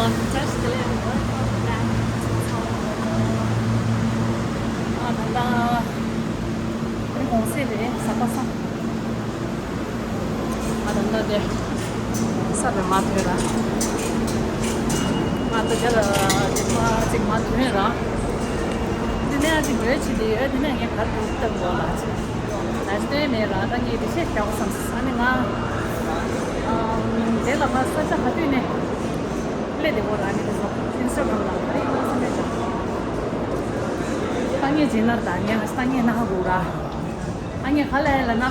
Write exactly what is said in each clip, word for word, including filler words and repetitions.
ཨ། བཀྲ་ཤིས་བདེ་ལེགས། Welcome back to Seoul. ཨ། ད་ལྟ་ནི་གུང་སེང་རེད། གཟའ་པ་སངས། ཨ། ད་ལྟ་དེ་ས་རུ་མ་ཐོན་ར། ང་ད་དེ་ལ་དེ་མ་ཅིག་མ་ཐོན་ར། དེ་ནས་ཨ་ཅིག་འགྲོ་ཡ་ཅིག་དེ་ཡོད། དེ་ནས་ངས་ག་རེ་འདུག་ལྟ་དགོས་ལ་ཅིག་ལ་སྟོན་མེད་ར། ད་ངས་འདི་བཤད་རྒྱག་དགོས་བསམ། ཨ་ནི་ང་ཨམ་དེ་ལ་ང་ས་ཆ་ག་དུས་ནས་སླེབས་བསྡད་ཡོད་ར། ཨ་ནི་དེ་ཚོ་ཨིན་སི་ཊ་གྷ་རམ་ལ་ག་རེ་ཡིན་ན་བསམ་མེད་ཅིག་ད་ངས་བྱས་ན་ད་ངས་ང་ད་ངས་ན་ཧ་གོ་ར། ཨ་ངས་ག་ལ་ཡ་ལ་ན།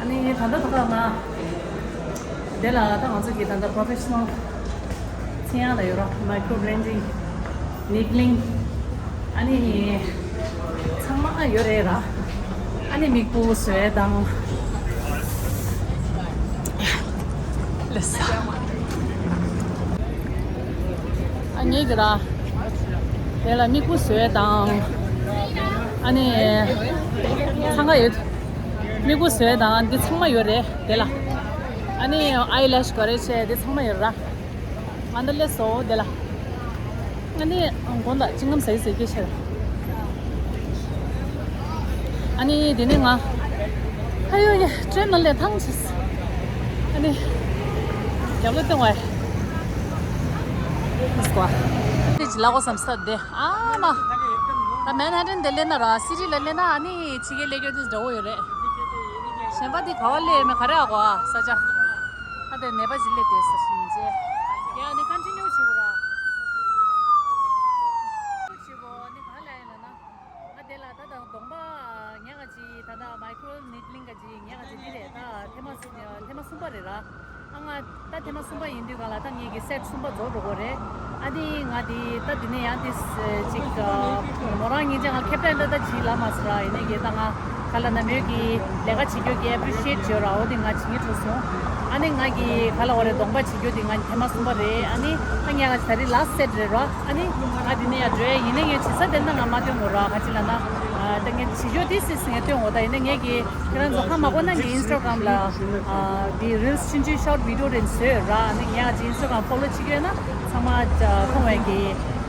ཨ་ནི་ད་ལྟ་ད་ལྟ་ང་དེ་ལ་ད་ང་ཚོ་གི་ད་ལྟ་པོ་རོ་ཕེ་ཤ་ནལ་མཚན་ཡང་ལ་ཡོད་ར། མའི་ཀོ་བྷི་ལེན་ཌིང་། ནིཌ་ལིང་། ཨ་ནི་ཚང་མ་ཡོད་རེད་ར། ཨ་ནི་མིག་སྤུ་བཟོས་དང་། ལགས་སོ། ཨ་ངེད་ཀྱི་ར། དེ་ལ་མིག་སྤུ་བཟོས་དང་། ཨ་ནི་ཚང་མ་ཡོད། མིག་སྤུ་བཟོས་དང་འདི་ཚང་མ་ཡོད་རེད་དེ་ལ། ཨ་ནི་ཨའི་ལེ་ཤ་ག་རེ་བྱས་འདི་ཚང་མ་ཡོད་ར། ང་འདི་སླེབས་སོང་དེ་ལ། ཨ་ནི་དགོང་དག་ཅི་ངམ་ཟ་གི་ཟ་གི་ཤར། ཨ་ནི་དེ་ནས་ང་། ཨ་ཡོ་ཡ། ཊེན་ནང་ལ་ཐང་ཆད། ཨ་ནི་རྒྱབ་ལོག་སྟོན་བ། ཨིས་ཀོ། དེ་ཅི་ལ་གོ་བསམ་ས་དེ། ཨ་མ། ད་མན་ཧ་ཊན་དེ་སླེབས་ན་ར། སི་ཊི་ལ་སླེབས་ན་ཨ་ནི་ཕྱི་རྒྱལ་སླེབས་རྒྱུ་དེ་འདྲ་བོ་ཡོད་རེད། གཞན་པ་དེ་ག་བ་སླེབས་ཡོད་མེད་ག་རེ་ཨ་གོ་ཨ་ས་ཆ། ཨ་དེ་ནད་པ་ཅིག་སླེབས་དེ་ས་ཞིང་རྗེ། ཡ་ནི་ཀོན་ཊི་ནིའུ་བྱེད་དགོས་ར། བྱེད་དགོས་ནི་ག་ལ་ཡིན་ལ་ན། ང་དེ་ལ་ད་ལྟ་གདོང་པ་ཉག་ག་ཅིག་ད་ལྟ་མའི་ཀྲོ་ནིཌ་ལིང་ག་ཅིག་ཉག་ག་ཅིག་འདི་རེད། ད་ཐེངས་མ་ཐེངས་མ་གསུམ་པ་རེད་ར། ཨ་ང་ད་ཐེངས་མ་གསུམ་པ་ཡིན་དུས་ག་ལ་ད་ངེད་ཀྱི་སེཊ་གསུམ་པ་རྫོགས་འགྲོ་གི་རེད། ཨ་ནི་ང་དེ་ད་དེ་ནས་ཡང་དེ་ཅིག་མོ་རང་སྙིང་རྗེ། ང་ཁེབས་ཏན་ད་ད་ཅིག་ལབ་མ་སོང་ར། ཡིན་ནའི་གི་ད་ང་ག་ལ་ན་མོས་ཀྱི་ལས་ཀ་བྱེད་རྒྱུ་གི་ཨེ་པི་རི་ཤི་ཨེཊ་བྱེད་ར། འོ་དེ་ང་བྱེད་ངེས་འགྲོ་སོང་། ཨ་ནི་ང་གི་ག་ལ་འོ་རེད། གདོང་པ་བྱེད་རྒྱུ་དེ་ང་ཐེངས་མ་གསུམ་པ་རེད། ཨ་ནི་ད་ངས་ང་ད་རེས་ལ་སི་ཊི་སེཊ་རེད་ར། ཨ་ནི་ང་འདི་ནས་ཡར་འགྲོ་ཡ་ཡིན་ན་ངས་བྱེད་ས་དེ་ན་ང་མ་སྟོན་དགོས་ར། ག་ཅི་ལབ་ན། ཨ་ད་ངས་བྱེད་ཆོག་དེ་སི་སི་ངས་སྟོན་འོ། ད་ཡིན་ན་ངས་ཀྱི་ཁྱེད་རང་ཚོ་ཧ་མ་གོ་ན་ངའི་ཨིན་སི་ཊ་གྷ་རམ་ལ་ཨ་དེ་རིལ་སི་ཆུང་ཆུང་ཤོཊ་བི་ཌི་ཡོ་རེ་བཟོས་ཡོད་ར། ཨ་ནི་ངས་ང་ཅིག་ཨིན་སི་ཊ་གྷ་རམ་ཕོ་ལོ་བྱེད་ཀྱི་ཡོད་ན་ཚང་མ་ཨ་མཐོང་བའི་གི་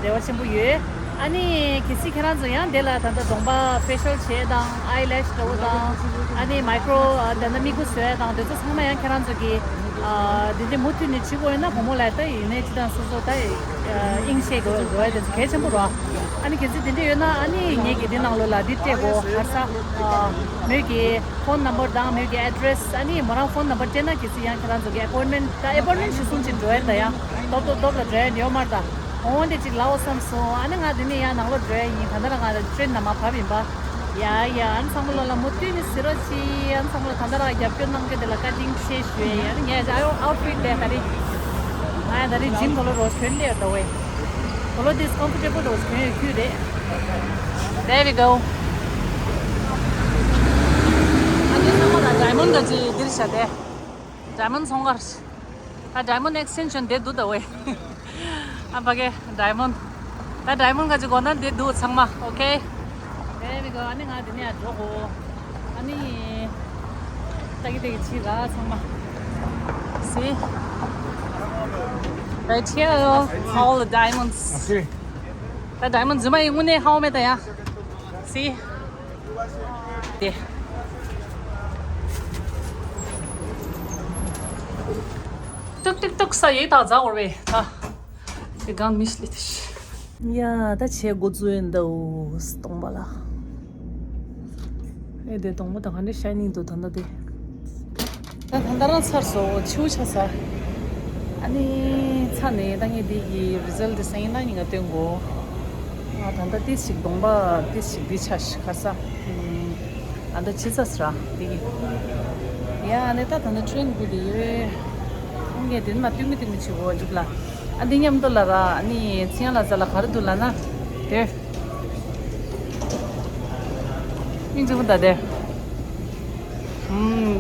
རེ་བ་ཆེན་པོ་ཡོད། ཨ་ནི་གལ་སྲིད་ཁྱེད་རང་ཚོ་ཡང་དེ་ལ་ད་ལྟ་གདོང་པ་ཕེ་ཤལ་བྱས་དང་ཨའི་ལེ་ཤ་འདྲ་བོ་དང་། ཨ་ནི་མའི་ཀྲོ་ཨ་ད་ལྟ་མིག་སྤུ་བཟོས་དང་དེ་ཚོ་ཚང་མ་ཡང་ཁྱེད་རང་ཚོ་གི་ཨ་དེ་འདྲའི་མུ་མཐུད་ནས་བྱེད་དགོས་ཡོད་ན། བུ་མོ་ལ་ད་ཡིན་ནའི་ཅི་དང་སོ་སོ་ད་ཨ་དབྱིངས་བཤད་དགོས་དགོས་ཡ་དེ་ཚོ་གལ་ཆེན་པོ་རེད། ཨ་ནི་གལ་སྲིད་དེ་འདྲ་ཡོད་ན་ཨ་ནི་ངེད་ཀྱི་འདི་ནང་ལོགས་ལ་འདི་སྤྲད་དགོས། ག་ས་ཨ་མོས་ཀྱི་ཕོན་ནམ་བར་དང་མོས་ཀྱི་ཨེ་ཌི་རེ་སི། ཨ་ནི་མོ་རང་ཕོན་ནམ་བར་སྤྲད་ན་གལ་སྲིད་ཡང་ཁྱེད་རང་ཚོ་གི་ཨེ་པོའིན་མེན་ཊི། ད་ཨེ་པོའིན་མེན་ཊི་ཞུ་སོང་ཅིག་འགྲོ་ཡ་ད་ཡང་ཏོག་ཏོག་ཏོག་ལ་འགྲོ་ཡ་ཡོད་མ་རེད་ད། འོང་དེ་ཅིག་ལའོ་བསམ་སོང་། ཨ་ནི་ང་དེ་ནས་ཡང་ནང་ལོགས་འགྲོ་ཡ་ཡིན། ད་ལྟ་རང་ང་ཊེན་ནང་མར་བབས་ཡིན་པ། ཡ་ཡ། ཨ་ནི་ཚང་མ་ལོ་ལ་མུ་མཐུད་ནས་གཟིགས་རོགས་གྱིས། ཨ་ནི་ཚང་མ་ལ་ད་ལྟ་རང་རྒྱབ་སྐྱོར་གནང་མཁན་དེ་ལ་བཀའ་དྲིན་ཆེ་ཞུ་ཡ་ཡིན། ཨ་ནི་ངས་ཨའུ་ཨའུ་ཊི་ཕིཊ་དེ་ད་རེས་ང་ཡང་ད་རེས་ཇིམ་གོ་ལོ་རོས་གྱོན་ལེ་ཡོད་ད་ཝེ། གོ་ལོ་དེ་ཀོམ་ཕོར་ཊེ་བལ་རོས་གྱོན་ཡོད་ཁུལ་རེད། There we go. ཨ་ནི་ཚང་མ་ལ་ཌའི་མོན་ཌི་ག་ཅིག་འདིར་བཞག་སྟེ། ཌའི་མོན་ཌི་ཚོང་ཁང་། ད་ཌའི་མོན་ཌི་ཨེག་སི་ཅེན་ཇི་ཡོད་འདི་འདུག་ད་ཝེ། ཨ་ཕ་གི་ཌའི་མོན་ཌི། ད་ཌའི་མོན་ཌི་ག་ཅིག་དགོས་ན་འདི་འདུག་ཚང་མ། ཨོ་ཁེ། There we go. ཨ་ནི་ང་འདི་ནས་ཡར་འགྲོ་དགོས། ཨ་ནི་ད་གི་ད་གི་ཕྱི་ལ་ཚང་མ། See? Right here, all the diamonds. Okay. ད་ཌའི་མོན་ཌི་རྫུན་མ་ཡིན་དངོས་གནས་ཧ་གོ་མེད་ད་ཡ། See? དེ། ཏུག་ཏུག་ཏུག་ས་ཡོད་ད་ཛ་འོར་བས་ད། དེ་གང་མི་ཤི་ལི་ཏི་ཤི། ཡ་ད་བྱེད་འགོ་བཙུགས་ཡིན་ད། འོ་སྟོང་པ་ལ། ཨེ་དེ་སྟོང་པ་ད་ག་འདྲ་ཤའི་ནིང་འདུག་ད་ད་དེ། ད་ད་ད་རང་ཚར་སོང་། ཆུ་ཆ་ས། ཨ་ནི་ཚ་ནས་ད་ངས་འདི་གི་རི་ཛལ་ཊི་སང་ཉིན་གནངས་ཉིན་ང་སྟོན་དགོས། ང་ད་ལྟ་ཏིས་ཞིག་གདོང་པ་ཏིས་ཞིག་འདི་ཆ་ཞིག་ཁ་ས། ཨ་ད་ཕྱི་ས་སི་ར་འདི་གི། ཡ་ཨ་ནི་ད་ད་ད་ཊི་རེན་སྒུག་དེ་ཡོད། ངས་དེ་ནི་མ་སྟོན་མི་སྟོན་མི་བྱེད་དགོས་འཇུག་ལ། ཨ་འདི་མཉམ་དུ་ལ་ར། ཨ་ནི་ཚིང་ལ་ཟ་ལ་ག་རེ་འདུག་ལ་ན། དེ། མིང་ཆུང་ད་དེ།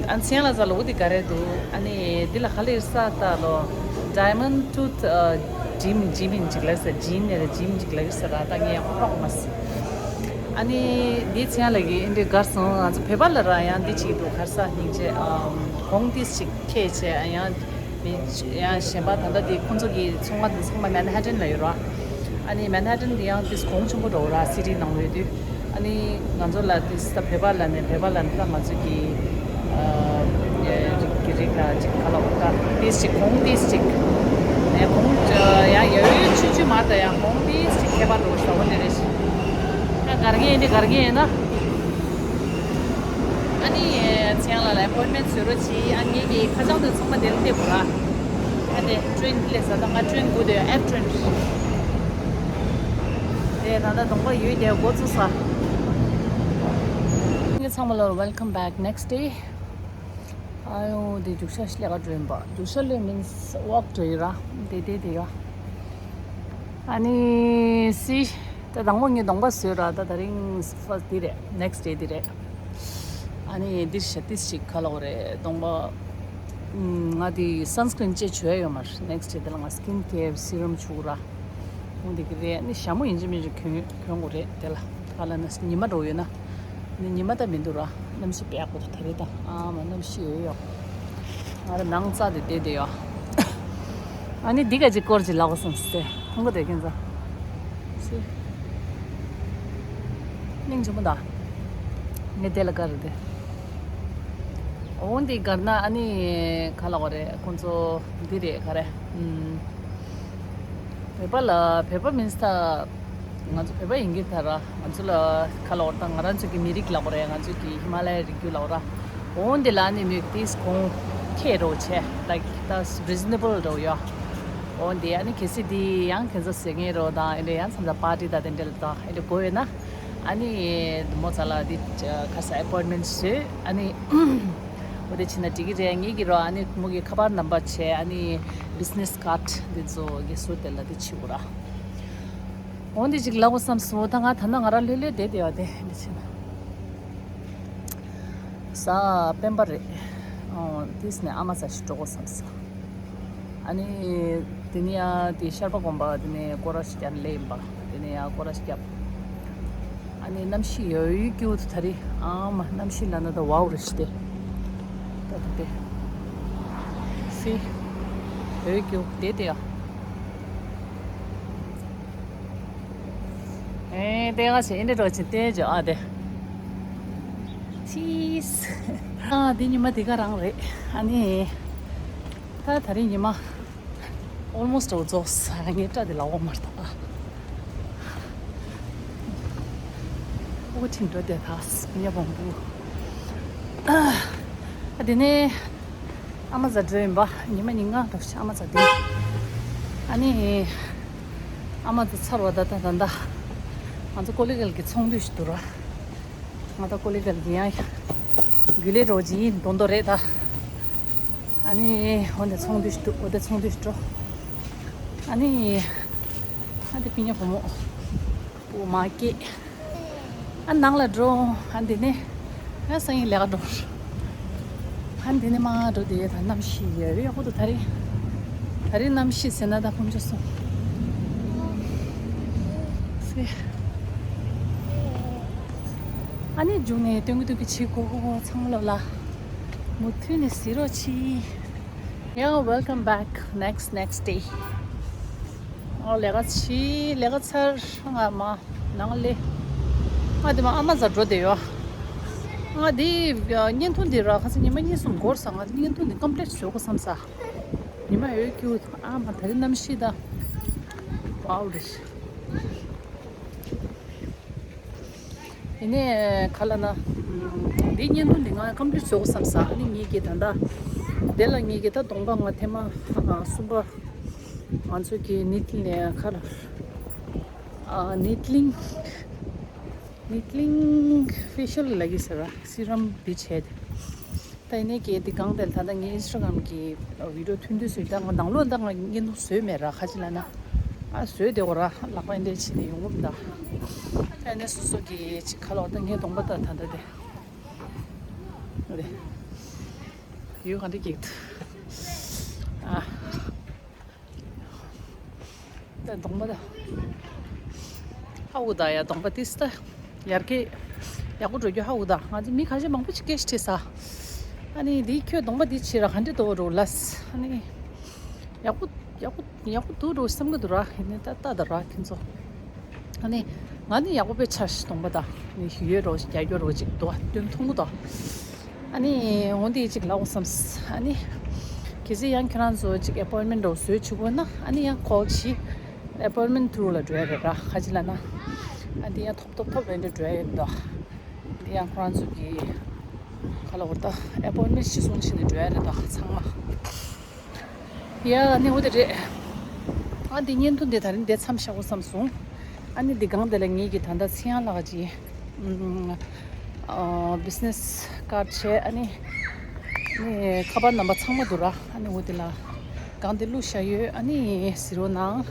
ཨ་ཚིང་ལ་ཟ་ལོ་འོ་དེ་ག་རེ་འདུག་ཨ་ནི་འདི་ལ་ག་ལེར་ས་ད་ལོ། ཌའི་མོན་ཌི་ཊུ་ཐི་ཨ་ཇིམ་ཇིམ་ཡིན་ཅིག་ལ་ས་ཇིན་ནེ་ར་ཇིམ་ཅིག་ལ་ས་ར་ད་ངས་ཡག་པོ་ཧ་གོ་མ་སི། ཨ་ནི་འདི་ཚིང་ལ་གི་འདི་གར་སོང་། ང་ཚོ་བོད་པ་ལ་ར་ཡང་འདི་ཅིག་འདུག་གར་ས་སྙིང་རྗེ། ཨམ་གོང་ཏིས་ཅིག་ཁྱེད་ཆེ་ཡང་། ཡང་གཞན་པ་ད་ལྟ་དེ་ཁོང་ཚོ་གི་ཚོང་ཁང་དེ་ཚང་མ་མན་ཧ་ཊན་ལ་ཡོད་ར། ཨ་ནི་མན་ཧ་ཊན་དེ་ཡང་དེ་གོང་ཆེན་པོ་འགྲོ་ར། སི་ཊི་ནང་ལོགས་དུས། ཨ་ནི་ང་ཚོ་ལ་དེ་ས་བོད་པ་ལ་ནས་བོད་པ་ལ་ནས་ད་ང་ཚོ་གི་ཨ་རིགས་ཀྱི་རིགས་ལ་ཅིག་ག་ལ་འོ་ད་ཏིས་ཅིག་གོང་ཏིས་ཅིག་ཨེ་གོང་ཡང་ཡོད་ཡོད་ཆུང་ཆུང་མ་ད་ཡང་གོང་ཏིས་ཅིག་ཁྱད་པར་འགྲོ་ས་འོ་དེ་རེད། ད་གར་ངེས་འདི་གར་ངེས་ཡིན་ན། ཨ་ནི་ཚེ་དབྱངས་ལགས་ལ་ཨེ་པོའིན་མེན་ཊི་བཟོ་རོགས་གྱིས། ཨ་ངེད་ཀྱི་ཁ་བྱང་དེ་ཚང་མ་དེ་ལ་སླེབས་དགོས་ར། ཨ་དེ་ཊེན་སླེབས་ས་ད་ང་ཊེན་དགོས་དེ་ཨེབ་ཊེན། དེ་ད་ལྟ་གདོང་པ་ཡོད་དེ་འགོ་ཚུགས་ས། ངེད་ཚང་མ་ལོར་welcome back next day. ཨ་ཡོ་དེ་རྒྱུག་ཤར་ལས་ཀ་འགྲོ་ཡིན་པ། རྒྱུག་ཤར་ལས་མིན་ཝོག་འགྲོ་ཡིན་ར། དེ་དེ་དེ་ཡ། ཨ་ནི་སི། ད་དང་པོ་ངས་གདོང་པ་བཟོས་ར། ད་དེ་རིང་ཕར་སི་འདི་རེད། ནེག་སི་ཌེ་འདི་རེད། ཨ་ནི་འདིར་ཤ་ཏིས་ཞིག་ག་ལ་འོ་རེད་གདོང་པ། ང་དེ་སན་སི་ཀྲིན་ཅེ་བྱོས་ཡོད་མ་རེད། ནེག་སི་ཌེ་དེ་ལ་ང་སི་ཀིན་ཀེར་སི་རམ་བྱུག་ར། འོ་འདི་གི་རེད། ཨ་ནི་ཞྭ་མོ་ཡིན་གཅིག་མིན་གཅིག་གྱོན་གྱོན་དགོས་རེད། དེ་ལ་ག་ལ་ན་ཉི་མ་འགྲོ་ཡོད་ན། ནི་ཉི་མ་ད་མི་འདུག་ར། གནམ་གཤིས་དཔེ་ཡག་པོ་འདུག་ད་རེས་ད། ཨ་མ་གནམ་གཤིས་ཡོད་ཡོད། ང་ར་ནང་རྩ་དེ་བསྡད་བསྡད་ཡོད། ཨ་ནི་འདི་ག་ཅིག་སྐོར་ཅིག་ལབ་དགོས་བསམ་སྟེ་ཁོང་ག་དེ་ཁྱེད་ཚོ། སི། སྙིང་རྗེ་མོ་ད། ངས་དེ་ལ་དགའ་རེད་དེ། འོ་འདི་དགར་ན་ཨ་ནི་ག་ལ་བ་རེད་ཁོང་ཚོ། འདི་རེད་ག་རེ། ཨུམ། བོད་པ་ལ་བོད་པ་མིན་ས། ང་ཚོ་བོད་པ་ཡིན་གྱི་ད་ར། ང་ཚོ་ལ་ག་ལ་བར་དང་ང་རང་ཚོ་གི་མི་རིགས་ལ་བར་ཡ། ང་ཚོ་གི་ཧི་མ་ལ་ཡའི་རི་རྒྱུད་ལ་བར། འོ་འདི་ལ་ནི་མི་ཏིས་གོང་ཁེ་རོ་ཆེ། ལའིག་ད་རི་ཛི་ན་བལ་རོ་ཡ། འོ་འདི་ཨ་ནི་གལ་སྲིད་འདི་ཡང་ཁྱེད་ཚོ་ཟེར་ངེས་རོ་དང་ཨེ་འདྲ་ཡང་མཚམས་མཚམས་པར་ཊི་དང་དེ་འདྲ་ལ་དང་ཨེ་འདྲ་དགོས་ཡོད་ན། ཨ་ནི་མོ་ཚ་ལ་འདི་ཁ་ས་ཨེ་པོའིན་མེན་ཊི་བཟོས། ཨ་ནི་འོ་དེ་ཕྱིན་ན་འགྲིག་གི་རེད། ངེད་ཀྱི་རོ་ཨ་ནི་མོ་གི་ཁ་པར་ནམ་བར་བྱས། ཨ་ནི་བི་ཛི་ནེ་སི་ཀར་ཌི་འདི་ཚོ་གི་བཟོ་དེ་ལ་འདི་བྱེད་དགོས་ར། འོ་འདི་ཅིག་ལབ་དགོས་བསམ་སོང་། ད་ང་ད་ན་ང་རང་ལྷོད་ལྷོད་བསྡད་བསྡད་ཡོད་དེ་འདི་ཕྱིན་ན། ས་སྤེན་པ་རེད། ཨོ་དེས་ནས་ཨ་མ་ས་ཞིག་འགྲོ་དགོས་བསམ་སོང་། ཨ་ནི་དེ་ནས་ཡང་དེ་ཤར་པ་དགོན་པ་དེ་ནས་སྐོར་ར་ཞིག་ཀྱང་ལེ་ཡིན་པ། དེ་ནས་ཡང་སྐོར་ར་ཞིག་བརྒྱབ། ཨ་ནི་གནམ་གཤིས་ཡོད་ཡོད་སྐྱིད་པོ་འདུག་ད་རེས། ཨ་མ་གནམ་གཤིས་ལ་ན་ད་ཝའོ་རེད་ཤི་དེ། ད་དེ་དེ། སི། ཡོད་ཡོད་སྐྱིད་པོ་དེ་དེ་ཡ། ཨེ་དེ་ང་ཞིག་ཨེ་འདྲ་འགྲོ་ཆེན་བསྟན་བྱོས་ཨ་དེ། ཅིས། ཨ་དེ་ཉི་མ་དེ་ག་རང་རེད། ཨ་ནི། ད་ད་རེས་ཉི་མ། ཨོལ་མོ་སི་ཊི་རྫོགས་ས་ངའི་སྐྲ་དེ་ལ་འོ་མར་ད། ཨོ་ཁྲིན་འགྲོ་དེ་ཐག་ཉེ་བོང་བུ། ཨ་དེ་ནས་ཨ་མ་ཟ་འགྲོ་ཡིན་པ། ཉི་མ་ཉིན་ལྔ་འགྲོ་ཤག་ཨ་མ་ཟ་དེ། ཨ་ནི་ཨ་མ་ཟ་ཚར་བ་ད་ད་ད་ད་ང་ཚོ་ཀོ་ལི་གལ་གི་ཚོང་འདུས་ཤིག་འདུག་ར། ང་ད་ཀོ་ལི་གལ་གི་ཡང་རྒྱུ་ལས་རོགས་ཀྱི་ཡིན་མདོག་མདོག་རེད་ད། ཨ་ནི་འོ་འདི་ཚོང་འདུས་ཤིག་འདུག་འོ་འདི་ཚོང་འདུས་ཤིག་འགྲོ། ཨ་ནི་ཨ་འདི་པི་ཉ་བུ་མོ། ཨོ་མ་ཀེ། ཨ་ནང་ལ་འགྲོ། ཨ་འདི་ནས་ཨ་སང་ཉིན་ལས་ཀ་འགྲོ། ཨ་འདི་ནས་མ་འགྲོ་དེ་ད་གནམ་གཤིས་ཡོད་ཡོད་ཡག་པོ་འདུག་ད་རེས། ད་རེས་གནམ་གཤིས་ཟེར་ན་ད་ཕུང་ཆུ་སོང་། སེ། ཨ་ནི་མཇུག་ནས་སྟོན་གི་སྟོན་གི་བྱེད་དགོས་གོ་ཚང་མ་ལོ་ལ། མུ་མཐུད་ནས་གཟིགས་རོགས་གྱིས། ཡང་welcome back next next day. ཨོ་ལས་ཀ་བྱེད་ལས་ཀ་ཚར་ང་མ་ནང་ལས། ང་དེ་མ་ཨ་མ་ཟ་འགྲོ་བསྡད་ཡོད། ང་དེ་བརྙན་ཐུང་འདི་ར་ཁ་སང་ཉི་མ་གཉིས་གསུམ་འགོར་ས། ང་བརྙན་ཐུང་འདི་ཀམ་པི་ལིཊ་བཟོ་དགོས་བསམ་ས། ཉི་མ་ཡོད་ཀྱི་ཨ་མ་ད་རེས་གནམ་གཤིས་ད་ཝའོ་རེད། ཡིན་ནའི་ག་ལ་ན། འདི་བརྙན་ཐུང་འདི་ང་ཀམ་པི་ལིཊ་བཟོ་དགོས་བསམ་ས། ཨ་ནི་ངེད་ཀྱི་ད་ལྟ་དེ་ལ་ངེད་ཀྱི་ད་གདོང་པ་ང་ཐེངས་མ་གསུམ་པ་ང་ཚོ་གི་ནི་ཏིང་ནས་ཁ་ལ་ཨ་ནི་ཏིང་ནི་ཏིང་ཕེ་ཤལ་ལ་གི་ཟེར་བ་སི་རམ་འདི་བྱས་ཏེ། ད་ཡིན་ནའི་གལ་ཏེ་གང་དེར་ད་ལྟ་ངའི་ཨིན་སི་ཊ་གྷ་རམ་གི་བི་ཌི་ཡོ་ཐུང་ཐུང་བཟོས། ད་ང་ནང་ལོགས་ད་ང་བརྙན་ཐུང་བཟོས་མེད་ར། ཁ་ཅིག་ལ་ན་ཨ་བཟོས་དེ་འོ་ར་ལག་པ་འདྲས་བྱས་ནས་ཡོང་གི་མི་འདུག་ད་ཡིན་ནའི་སོ་སོ་གི་ཅིག་ཁ་ལོག་ད་ངའི་གདོང་པ་ད་ད་ལྟ་དེ་རེད། ཡོད་ག་འདྲ་གི་འདུག་ཨ། ད་གདོང་པ་ད། ཧ་འུ་ད་ཡ་གདོང་པ་ཏིས་ད། ཡར་གི་ཡག་པོ་འགྲོ་རྒྱུ་ཧ་འུ་ད། ང་ཚོ་མི་ཁ་ཤས་མང་པོ་ཅིག་སྐད་ཆ་དྲིས་ས། ཨ་ནི་འདི་ཁྱོད་གདོང་པ་འདི་ཕྱིར་ར་ག་འདྲ་འདུག་རོ་ལབ། ཨ་ནི་ ཡག་པོ་ཡག་པོ་ཡག་པོ་འདུག་རོ་བསམ་གི་འདུག་ར། ཡིན་ནའི་ད་ལྟ་ད་ར་ཁྱེད་ཚོ། ཨ་ནི་ང་ནི་ཡག་པོ་དཔེ་ཆ་ཞིག་གཏོང་པ་ད་ནི་ཡོད་རོ་ཞིག་རྒྱ་རྒྱོ་རོ་ཅིག་འདུག་སྟོན་མཐོང་གི་འདུག་ཨ་ནི་འོ་འདི་ཅིག་ལབ་དགོས་བསམས། ཨ་ནི་གལ་སྲིད་ཡང་ཁྱེད་རང་ཚོ་ཅིག་appointment་འདྲ་བཟོས་བྱེད་དགོས་ན་ཨ་ནི་ཡང་call་བྱེད། appointment through་ལ་འགྲོ་ཡ་རེད་ར། ཁ་ཅིག་ལབ་ན་ཨ་འདི་ཡང་ཐོབ་ཐོབ་ཐོབ་རེ་འདྲ་འགྲོ་ཡ་ཡོད་འདུག་འདི་ཡང་ཁོ་རང་ཚོ་གི་ག་ལ་བར་ད་appointment་གཞི་བཟུང་བྱས་ནས་འགྲོ་ཡ་རེད་ད་ཚང་མ། ཡ་ཨ་ནི་འོ་དེ་རེད། ཨ་འདི་བརྙན་ཐུང་འདི་ད་རིང་འདི་མཚམས་བཞག་དགོས་བསམ་སོང་། ཨ་ནི་འདི་སྒང་དེ་ལ་ངེད་ཀྱི་ད་ལྟ་ཚེ་དབྱངས་ལགས་ཀྱི་ཨུམ་ཨ་business card་བྱས། ཨ་ནི་ནི་ཁ་པར་ནམ་བར་ཚང་མ་འདུག་ར། ཨ་ནི་འོ་དེ་ལ་སྒང་དེ་བླུགས་བཞག་ཡོད། ཨ་ནི་གཟིགས་རོགས་གནང་།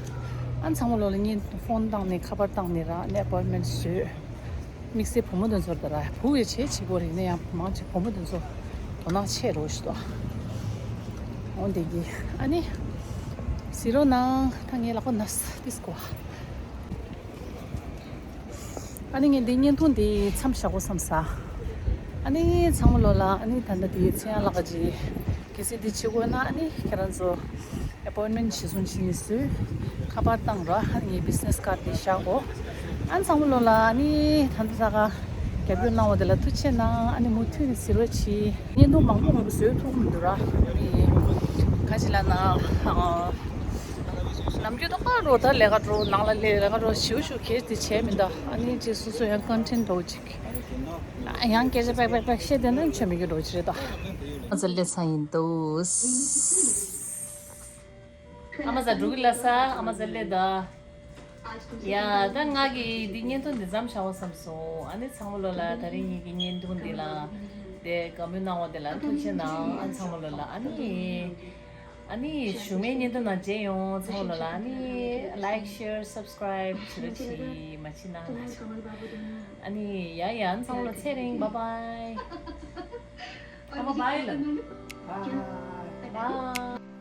ཨ་ནི་ཚང་མ་ལོ་ལ་བརྙན་phone་བཏང་ནས་ཁ་པར་བཏང་ནས་ར་ཨ་ནི་appointment་བཟོས། དམིགས་བསལ་བུ་མོ་དེ་ཚོར་ད་ར་བུ་ཡི་བྱེད་བྱེད་དགོས་རེད། ཡིན་ན་ཡང་མང་ཆེ་བུ་མོ་དེ་ཚོ་དོ་སྣང་ཆེ་རོ་ཞིག་ཏོ། འོ་འདི་གི་ཨ་ནི་གཟིགས་རོགས་གནང་། ད་ངའི་ལག་པ་ན་ཏིས་ཀོ། ཨ་ནི་ངས་འདི་བརྙན་ཐུང་འདི་མཚམས་བཞག་དགོས་བསམ་ས། ཨ་ནི་ཚང་མ་ལོ་ལ་ཨ་ནི་ད་ལྟ་འདི་ཚེ་དབྱངས་ལགས་ཀྱི་གལ་སྲིད་འདི་བྱེད་དགོས་ན་ཨ་ནི་ཁྱེད་རང་ཚོ་appointment་གཞི་བཟུང་བྱེད་ནས་སུ་ཁ་པར་བཏང་རོགས། ཨ་ནི་ངའི་business card་འདི་བཞག་གོ། ཨ་ནི་ཚང་མ་ལོ་ལ་ཨ་ནི་ད་ལྟ་ས་ག་རྒྱབ་སྐྱོར་གནང་བ་དེ་ལ་ཐུགས་རྗེ་གནང་། ཨ་ནི་མུ་མཐུད་ནས་གཟིགས་རོགས་གྱིས། བརྙན་ཐུང་མང་པོ་མང་པོ་བཟོས་ཐུབ་མི་འདུག་ར། ཨ་ནི་ག་ཅི་ལབ་ན་ཨ་ནམ་རྒྱུན་ད་ག་རོ་ད་ལས་ཀ་འགྲོ་ནང་ལ་ལས་ཀ་འགྲོ་ཞིའུ་ཞིའུ་གལ་ཏེ་བྱས་མི་འདུག་ཨ་ནི་ཅིག་སོ་སོ་ཡང་content་འགྲོ་ཅིག་ཡང་སྐད་ཆ་པེག་པེག་པེག་བཤད་བསྡད་ན་ཆོ་མི་གི་འགྲོ་ཅི་རེད་ད། ཨ་ཙི་ལས་ས་ཡིན་འདུག་ཨ་མ་ཟ་འགྲོ་གི་ལ་ས། ཨ་མ་ཟ་ལས་ད། ཡ་ད་ང་གི་འདི་བརྙན་ཐུང་འདི་མཚམས་བཞག་དགོས་བསམ་སོང་། ཨ་ནི་ཚང་མ་ལོ་ལ་ད་རིང་ངེད་ཀྱི་བརྙན་ཐུང་འདི་ལ་དེ་བཀའ་མོལ་གནང་བ་དེ་ལ་ཐུགས་རྗེ་གནང་། ཨ་ཚང་མ་ལོ་ལ་ཨ་ནི་ཨ་ནི་གཞུག་མའི་བརྙན་ཐུང་ནང་མཇལ་ཡོང་། ཚང་མ་ལོ་ལ་ཨ་ནི་like share subscribe་བྱེད་རོགས་གྱིས། མ་བྱེད་ན་ང་ཨ་ནི་ཡ་ཡ་ཨ་ཚང་མ་ལོ་ཚེ་རིང་bye bye ཨ་མ་bye་ལབ། bye bye